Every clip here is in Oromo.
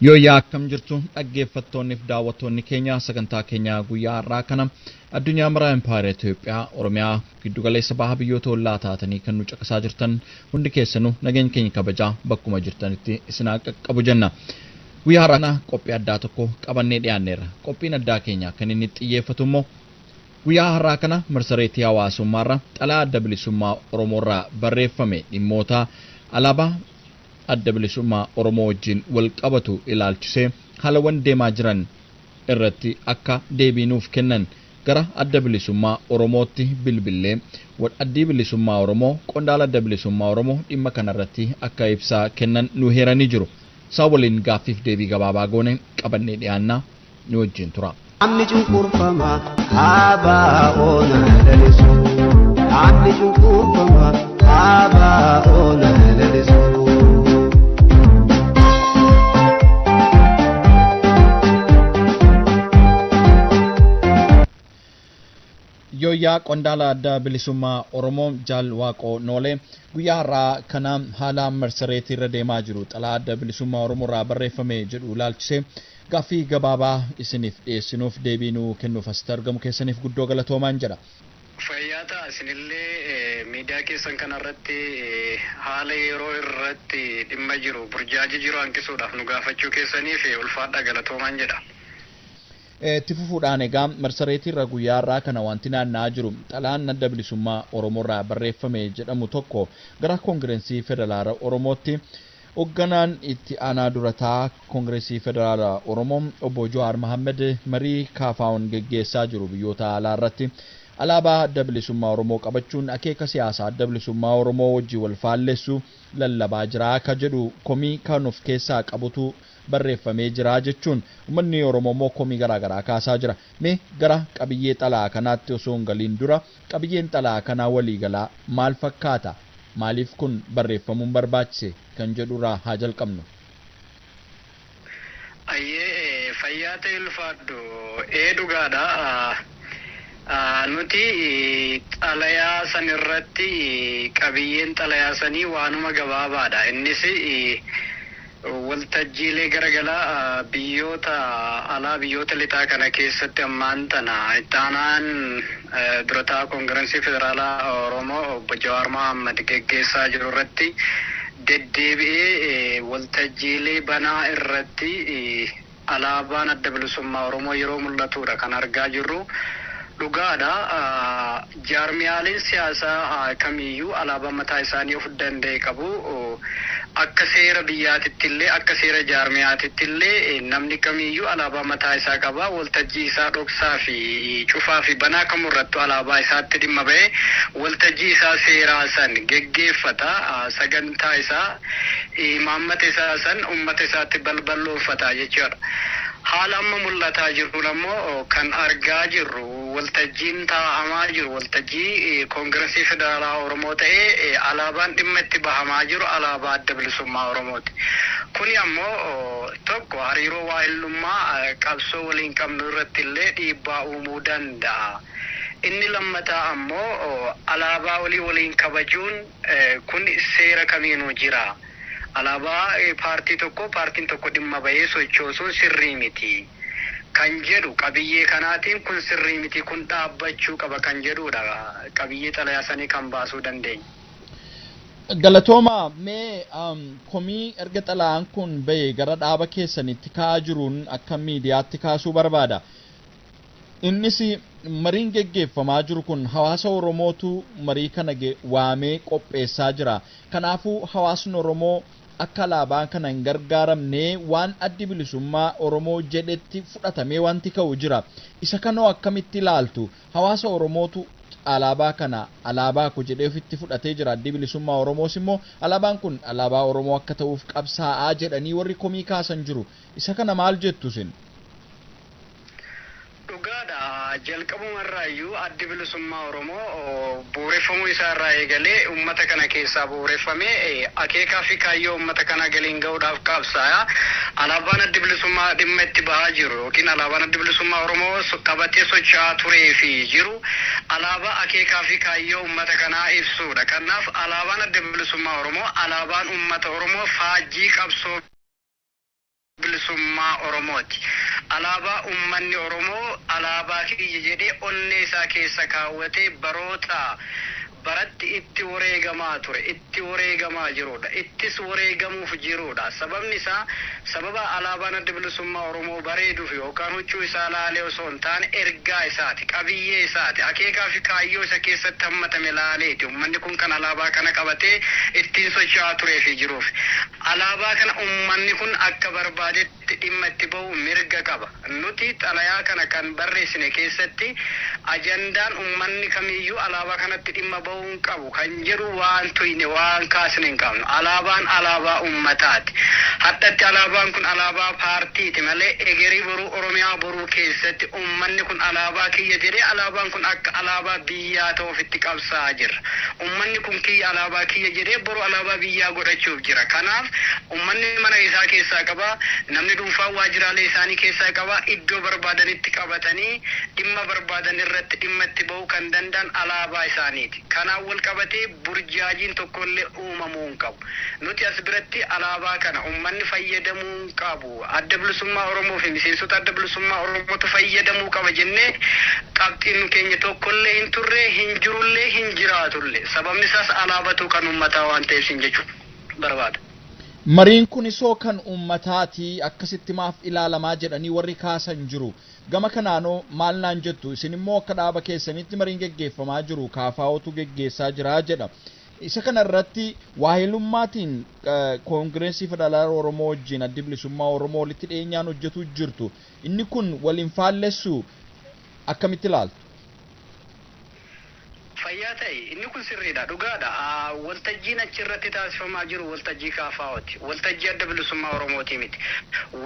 Yooyyaa, akkam jirtu dhaggeeffattoonni fi daawwattoonni keenya? Sagantaa keenya guyyaa har'aa kana addunyaa maraa, Impaayera Itoophiyaa, Oromiyaa, giddugaleessa baha, biyyoota ollaa taatanii kan nu caqasaa jirtan hundi keessanuu nageenya keenya kabajaa bakkuma jirtanitti isin haa qaqqabu jenna. Guyyaa har'aa kana qophii addaa tokko qabannee dhiyaanneerra. Qophiin addaa keenya kan inni xiyyeeffatu immoo guyyaa har'aa kana marsareetii hawaasummaarra xalayaa Adda Bilisummaa Oromoorraa barreeffame dhimmoota alaabaa Adda Bilisummaa Oromoo wajjin wal qabatu ilaalchisee haalawwan deemaa jiran irratti akka deebii nuuf kennan gara Adda Bilisummaa Oromootti bilbillee Addi Bilisummaa Oromoo qondaala Adda Bilisummaa Oromoo dhimma kanarratti akka ibsaa kennan nu heeranii jiru. Isaan waliin gaaffiif deebii gabaabaa goone qabannee dhiyaannaa, nu wajjin tura. Qaamni cunqurfamaa ABO'n lalisu. Qaamni cunqurfamaa ABO'n lalisu. Yooyyaa, qondaala Adda Bilisummaa Oromoo Jaal Waaqoo Noolee, guyyaa har'aa kana haala marsareetii irra deemaa jiru xalayaa Adda Bilisummaa Oromoo irraa barreeffame jedhu ilaalchisee gaaffii gabaabaa isiniif dhiyeessinuuf deebii nuu kennuuf asitti argamu keessaniif guddoo galatoomaan jedha. Fayyaa ta'a. Isinillee miidiyaa keessan kanarratti haala yeroo irratti dhimma jiru, burjaajii jiru hanqisuudhaaf nu gaafachuu keessaniif ulfaadhaa, galatoomaan jedha. Itti fufuudhaan egaa, marsareetii irra guyyaa har'aa kana wanti naanna'aa jiru xalayaan Adda Bilisummaa Oromoorraa barreeffame jedhamu tokko gara Koongirensii Federaala Oromootti hoogganaan itti aanaa durataa Koongiresii Federaala Oromoo obbo Jawaar Mohammed marii KFO'n geggeessaa jiru biyyoota alaa irratti alaabaa Adda Bilisummaa Oromoo qabachuun akeeka siyaasaa Adda Bilisummaa Oromoo wajjin wal faallessu lallabaa jira ka jedhu komii kan of keessaa qabutu barreeffamee jira jechuun uummanni Oromoo immoo komii garaagaraa kaasaa jira. Mee gara qabiyyee xalayaa kanaatti osoo hin galiin dura, qabiyyeen xalayaa kanaa waliigalaa maal fakkaata? Maaliif kun barreeffamuun barbaachise kan jedhurraa haa jalqabnu. Ayyee, fayyaa ta'e, ulfaadhu. Ee, dhugaadha. Nuti xalayaa san irratti qabiyyeen xalayaa sanii waanuma gabaabaadha. Innis waltajjiilee garagalaa biyyoota alaa, biyyoota lixaa kana keessatti ammaan tana itti aanaan durataa Koongirensii Federaalaa Oromoo obbo Jawaar Mohaammed geggeessaa jiru irratti deddeebi'ee waltajjiilee banaa irratti alaabaan Adda Bilisummaa Oromoo yeroo mul'atudha kan argaa jirru. Dhugaadha. Jaarmiyaaleen siyaasaa kamiyyuu alaabaa mataa isaanii of danda'e qabu. Akka seera biyyaatitti illee, akka seera jaarmiyaatitti illee namni kamiyyuu alaabaa mataa isaa qaba. Waltajjii isaa dhoksaa fi cufaa fi banaa kamurrattu alaabaa isaatti dhimma ba'ee waltajjii isaa seeraa san geggeeffata. Sagantaa isaa, imaammata isaa san ummata isaatti balballoonfata jechuudha. Haala amma mul'ataa jiruun ammoo kan argaa jirru, waltajjiin taa'amaa jiru waltajjii Koongirensii Federaalaa Oromoo ta'ee alaabaan dhimma itti bahamaa jiru alaabaa Adda Bilisummaa Oromooti. Kuni ammoo tokko hariiroo waahillummaa qabsoo waliin qabnu irratti illee dhiibbaa uumuu danda'a. Inni lammataa ammoo alaabaa walii waliin kabajuun kun seera kamiinuu jira. Alaabaa paartii tokko paartiin tokko dhimma bahee sochoosuun sirrii miti kan jedhu, qabiyyee kanaatiin kun sirrii miti, kun dhaabbachuu qaba kan jedhudha qabiyyee xalayaa sanii kan baasuu dandeenya. Galatooma, mee komii erga xalayaan kun bahe gara dhaaba keessanitti ka'aa jiruun akka miidiyaatti kaasuu barbaada. Innis mariin geggeeffamaa jiru kun hawaasa Oromootu marii kana waamee qopheessaa jira. Kanaafuu hawaasni Oromoo akka alaabaa kana hin gargaaramne waan Addi Bilisummaa Oromoo jedhetti fudhatamee wanti ka'u jira. Isa kanoo akkamitti ilaaltu? Hawaasa Oromootu alaabaa kana alaabaa ko jedhee ofitti fudhatee jira. Addi Bilisummaa Oromoos immoo alaabaan kun alaabaa Oromoo akka ta'uuf qabsaa'aa jedhanii warri komii kaasan jiru. Isa kana maal jettu isin? Dhugaadha. Jalqabumarraayyuu Addi Bilisummaa Oromoo bu'uureffamuu isaarraa eegalee uummata kana keessaa bu'uureffamee akeekaa fi kaayyoo uummata kana galiin gahuudhaaf qabsaa'a. Alaabaan Addi Bilisummaa dhimma itti bahaa jiru yookiin alaabaan Addi Bilisummaa Oromoo qabatee socho'aa turee fi jiru alaabaa akeekaa fi kaayyoo uummata kanaa ibsudha. Kanaaf alaabaan Adda Bilisummaa Oromoo alaabaan uummata Oromoo faajjii qabsoo bilisummaa Oromooti. Alaabaa uummanni Oromoo alaabaa kiyya jedhee onnee isaa keessa kaawwatee baroota baratti itti wareegamaa ture, itti wareegamaa jirudha, ittis wareegamuuf jirudha. Sababni isaa sababa alaabaan Adda Bilisummaa Oromoo bareeduuf yookaan huccuu isaa laalee osoo hin taane ergaa isaati, qabiyyee isaati, akeekaa fi kaayyoo isa keessatti hammatame laaleeti. Uummanni kun kan alaabaa kana qabatee ittiin socho'aa turee fi jiruuf. Alaabaa kana uummanni kun akka barbaadetti dhimma itti bahu mirga qaba. Nuti xalayaa kana kan barreessine keessatti ajandaan uummanni kamiyyuu alaabaa kanatti dhimma bahuu hin qabu kan jedhu waan tuyne waan kaasne hin qabnu. Alaabaan alaabaa uummataati. Haddatti alaabaan kun alaabaa paartiiti malee egerii boruu Oromiyaa boruu keessatti uummanni kun alaabaa kiyya jedhee alaabaan kun akka alaabaa biyyaa ta'uuf itti qabsaa'aa jira. Uummanni kun kiyya alaabaa kiyya jedhee boru alaabaa biyyaa godhachuuf jira. Kanaaf uummanni mana isaa keessaa qaba, namni dhuunfaa waajjiraalee isaanii keessaa qaba, iddoo barbaadanitti qabatanii dhimma barbaadan irratti dhimma itti bahuu kan danda'an alaabaa isaaniiti. Kanaan wal qabatee burjaajiin tokkollee uumamuu hin qabu. Nuti as biratti alaabaa kana uummanni fayyadamuu hin qabu. Adda Bilisummaa Oromoo fi miseensota Adda Bilisummaa Oromootu fayyadamuu qaba jennee qabxiin keenya tokkollee hin turre, hin jirullee, hin jiraatullee. Sababni isaas alaabatu kan uummataa waan ta'eef sin jechuu barbaada. Mariin kun isoo kan uummataati akkasitti maaf ilaalamaa jedhanii warri kaasan jiru. Gama kanaanoo maal naan jettu? Isin immoo akka dhaaba keessanitti mariin geggeeffamaa jiru KFOtu geggeessaa jira jedha. Isa kana irratti waahilummaatiin Koongireesii Federaalaa Oromoo wajjin Addi Bilisummaa Oromoo walitti dhiyeenyaan hojjetu jirtu. Inni kun waliin faallessu akkamitti ilaaltu? Fayyaa ta'e, inni kun sirriidha, dhugaadha. Waltajjiin achirratti taasifamaa jiru waltajjii KFOti. Waltajjii Adda Bilisummaa Oromooti miti.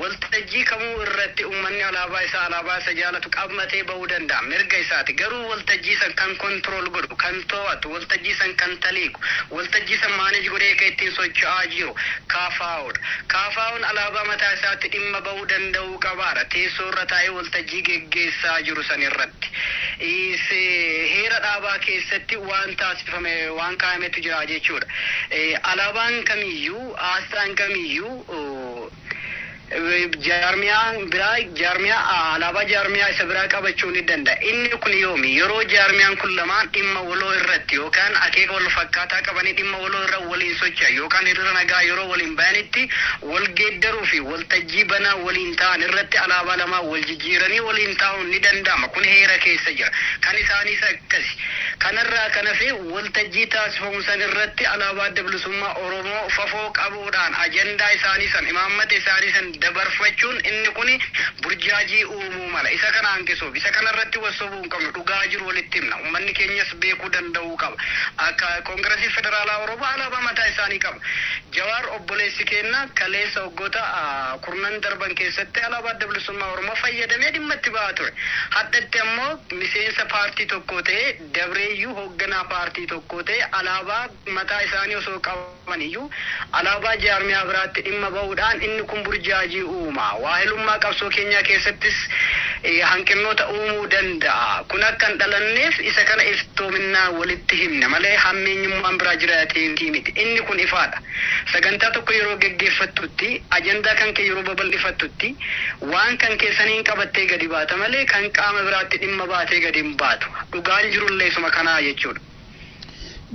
Waltajjii kamuu irratti uummanni alaabaa isaa alaabaa isa jaalatu qabatee bahuu danda'a. Mirga isaati. Garuu waltajjii san kan control godhu, kan to'atu, waltajjii san kan taliigu, waltajjii san manage godhee kan ittiin socho'aa jiru KFOdha. KFOn alaabaa mataa isaatti dhimma bahuu danda'uu qabaadha. Teessoo irra taa'ee waltajjii geggeessaa jiru san irratti. Heera dhaabaa keessatti waan taasifame waan kaa'ametu jira jechuudha. Alaabaan kamiyyuu, asxaan kamiyyuu jaarmiyaan biraa jaarmiyaa alaabaa jaarmiyaa isa biraa qabachuu ni danda'a. Inni kun yoomi yeroo jaarmiyaan kun lamaan dhimma waloo irratti yookaan akeeka wal fakkaataa qabanii dhimma waloo irra waliin socho'an yookaan hiriira nagaa yeroo waliin bayanitti wal geeddaruu fi waltajjii banaa waliin ta'an irratti alaabaa lamaa wal jijjiiranii waliin taa'uun ni danda'ama. Kun heera keessa jira. Kan isaaniis akkasi. Kanarraa kan hafe waltajjii taasifamu san irratti alaabaa Adda Bilisummaa Oromoo fafoo qabuudhaan ajandaa isaanii san, imaammata isaanii san dabarfachuun inni kun burjaajii uumuu mala. Isa kana hanqisuuf isa kana irratti wassobuu hin qabnu, dhugaa jiru walitti himna. Uummanni keenyas beekuu danda'uu qaba. Akka Koongiresii Federaalaa Oromoo alaabaa mataa isaanii qaba. Jawaar obboleessi keenya kaleessa waggoota kurnan darban keessatti alaabaa Adda Bilisummaa Oromoo fayyadamee dhimma itti ba'aa ture. Haddatti ammoo miseensa paartii tokko ta'ee dabreeyyuu hoogganaa paartii tokko ta'ee alaabaa mataa isaanii osoo qaban iyyuu alaabaa jaarmiyaa biraatti dhimma ba'uudhaan inni kun burjaajii uuma. Waahilummaa qabsoo keenyaa keessattis hanqinoota uumuu danda'a. Kun akka hin dhalanneef isa kana iftoominaan walitti himna malee hammeenyummaan biraa jiraateetii miti. Inni kun ifaadha. Sagantaa tokko yeroo geggeeffattutti, ajandaa kan kee yeroo babal'ifattutti waan kan keessaniin qabattee gadi baata malee kan qaama biraatti dhimma baatee gadi hin baatu. Dhugaan jirullee isuma kanaa jechuudha.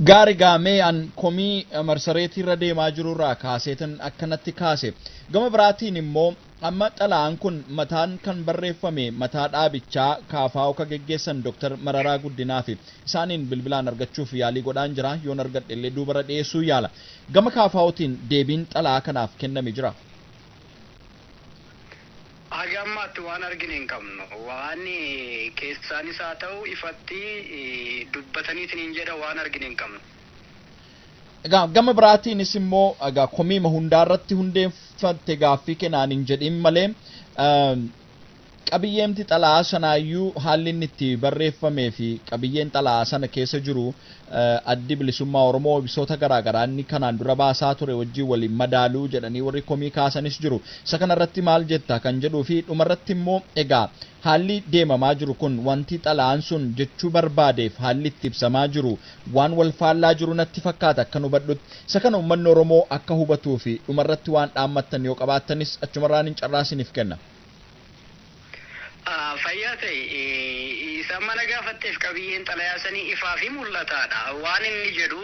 Gaari gaamee an komii marsareetii irra deemaa jirurraa kaaseetan akkanatti kaase. Gama biraatiin immoo amma xalayaan kun mataan kan barreeffame mataa dhaabichaa KFO ka geggeessan Dr. Mararaa Guddinaa fi isaaniin bilbilaan argachuuf yaalii godhaan jira. Yoon argadhe illee duubara dhiyeessuu yaala. Gama KFOtiin deebiin xalayaa kanaaf kenname jira. Haga ammaatti waan argine hin qabnu. Waan keessaanis haa ta'u ifatti dubbataniitiin hin jedha waan argine hin qabnu. Egaa gama biraatiinis immoo egaa komiima hundaa irratti hundeeffatte gaaffii kennaan hin jedhin malee, qabiyyeemti xalayaa sanaayyuu haalli inni itti barreeffamee fi qabiyyeen xalayaa sana keessa jiru Addi Bilisummaa Oromoo ibsoota garaagaraa inni kanaan dura baasaa ture wajjin waliin madaaluu jedhanii warri komii kaasanis jiru. Isa kanarratti maal jetta kan jedhuu fi dhumarratti immoo egaa haalli deemamaa jiru kun wanti xalayaan sun jechuu barbaadeef haalli itti ibsamaa jiru waan wal faallaa jiru natti fakkaata akkan hubadhutti. Isa kana uummanni Oromoo akka hubatuu fi dhumarratti waan dhaammattan yoo qabaattanis achumarraan hin carraa isiniif kenna. Fayyaa ta'e, isa mana gaafatteef qabiyyeen xalayaa sanii ifaa fi mul'ataadha. Waan inni jedhu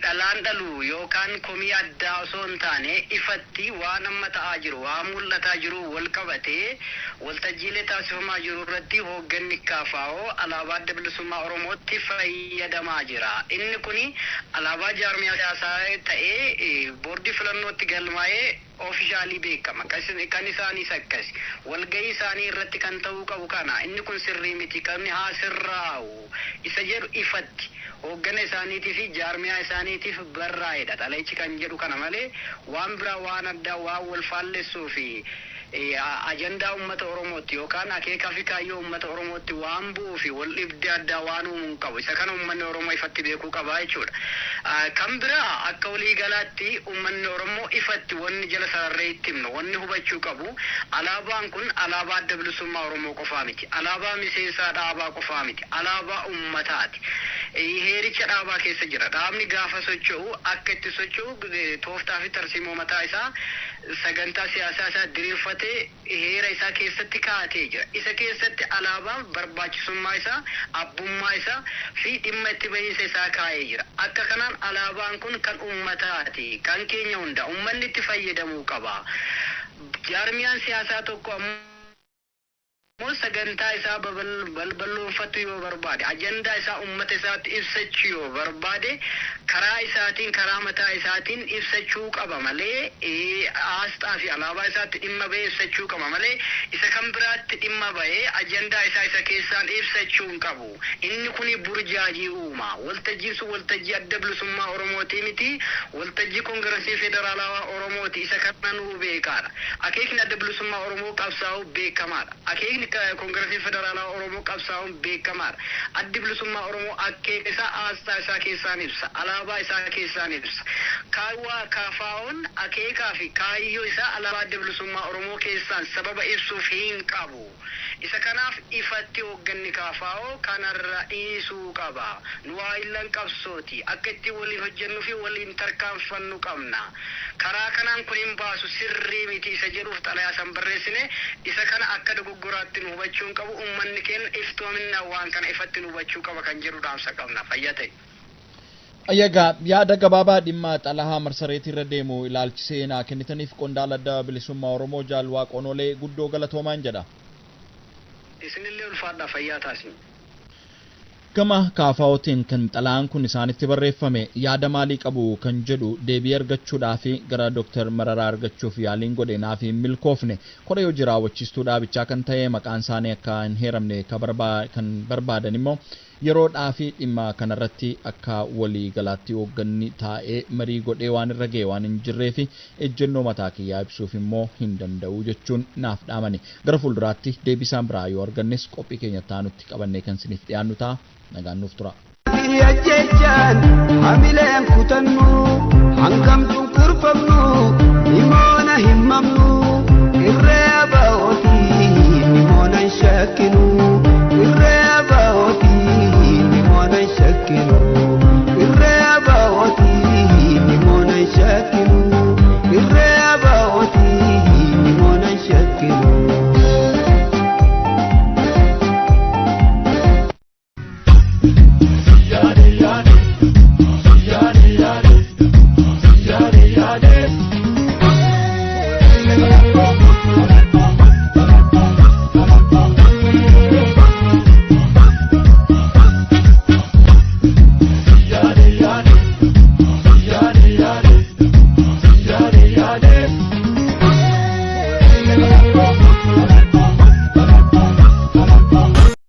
dhalaan dhalu yookaan komii addaa osoo hin taane, ifatti waan amma ta'aa jiru, waan mul'ataa jiru wal qabatee waltajjiilee taasifamaa jiru irratti hoogganni KFO alaabaa Adda Bilisummaa Oromootti fayyadamaa jira. Inni kuni alaabaa jaarmiyaa siyaasaa ta'ee boordii filannootti galmaa'ee officially beekama. Kan isaanis akkas. Walgahii isaanii irratti kan ta'uu qabu kana. Inni kun sirrii miti. Kan haa sirraa'u. Isa jedhu ifatti hooggana isaaniitii fi jaarmiyaa isaaniitiif barraa'edha. Xalayichi kan jedhu kana malee waan biraa, waan addaa, waan wal faallessuu fi ajandaa uummata Oromootti yookaan akeekaa fi kaayyoo uummata Oromootti waan bu'uu fi wal dhibdee addaa waan uumuu hin qabu. Isa kana uummanni Oromoo ifatti beekuu qaba jechuudha. Kan biraa, akka waliigalaatti uummanni Oromoo ifatti wanni jala sararree itti himnu, wanni hubachuu qabu, alaabaan kun alaabaa Adda Bilisummaa Oromoo qofaa miti. Alaabaa miseensaa dhaabaa qofaa miti. Alaabaa uummataati. Heericha dhaabaa keessa jira. Dhaabni gaafa socho'u akka itti socho'u tooftaa fi tarsiimoo mataa isaa, sagantaa siyaasaa isaa diriirfatee heera isaa keessatti kaa'atee jira. Isa keessatti alaabaan barbaachisummaa isaa, abbummaa isaa fi dhimma itti bahiinsa isaa kaa'ee jira. Akka kanaan alaabaan kun kan uummataati. Kan keenya hunda. Uummanni itti fayyadamuu qaba. Jaarmiyaan siyaasaa tokko ammoo sagantaa isaa balballoonfatu yoo barbaade, ajandaa isaa uummata isaatti ibsachuu yoo barbaade, karaa isaatiin, karaa mataa isaatiin ibsachuu qaba malee, aasxaa fi alaabaa isaatti dhimma bahee ibsachuu qaba malee, isa kan biraatti dhimma bahee ajandaa isaa isa keessaan ibsachuu hin qabu. Inni kuni burjaajii uuma. Waltajjiin sun waltajjii Adda Bilisummaa Oromooti miti, waltajjii Koongiresii Federaalawaa Oromooti. Isa kana nuu beekaadha. Akeekni Adda Bilisummaa Oromoo qabsaa'uu beekamaadha. Akeekni Koongiresii Federaalawaa Oromoo qabsaa'uun beekamaadha. Addi Bilisummaa Oromoo akeeka isaa aasxaa isaa keessaan ibsa. Alaabaa isaa keessaan ibsa. Kaawwaa KFO'n akeekaa fi kaayyoo isaa alaabaa Adda Bilisummaa Oromoo keessaan sababa ibsuuf hin qabu. Isa kanaaf ifatti hoogganni KFO kanarra dhiisuu qaba. Nu waa illan qabsooti. Akka itti waliin hojjennuu fi waliin tarkaanfannu qabna. Karaa kanaan kun hin baasu, sirrii miti isa jedhuuf xalayaa san barreessine. Isa kana akka dogoggoraatti nu hubachuu hin qabu. Uummanni keenya iftoominaan waan kana ifatti nu hubachuu qaba kan jedhu dhaamsa qabna. Fayyaa ta'e. Egaa yaada gabaabaa dhimma xalayaa marsareetii irra deemu ilaalchisee naa kennitaniif qondaala Adda Bilisummaa Oromoo Jaal Waaqoon Olee guddoo galatoomaan jedha. Isinillee ulfaadhaa, fayyaa taasini. Gama KFOtiin kan xalayaan kun isaanitti barreeffame yaada maalii qabu kan jedhu deebii argachuudhaaf gara Dr. Mararaa argachuuf yaaliin godhe naaf hin milkoofne. Koree hojii raawwachiistuu dhaabichaa kan ta'e maqaan isaanii akka hin heeramne kan barbaadan immoo yeroodhaa fi dhimma kanarratti akka walii galaatti hoogganni taa'ee marii godhee waan irra ga'e waan hin jirree fi ejjennoo mataa kiyyaa ibsuuf immoo hin danda'u jechuun naaf dhaamani. Gara fuulduraatti deebii isaan biraa yoo argannes qophii keenya taanutti qabannee kan isiniif dhiyaannu ta'a. Nagaan nuuf tura. Jechaan hamileen kutannu, hangam cunqurfamnu dhimoona himmamnu, irree abaa'ootii dhimoona hin shakkinu, irree abaa'ootii dhimoona hin shakkinu, irree abaa'ootii dhimoona hin shakkinu, irree abaa'ootii dhimoona hin shakkinu. Yaade yaade. Barbaade.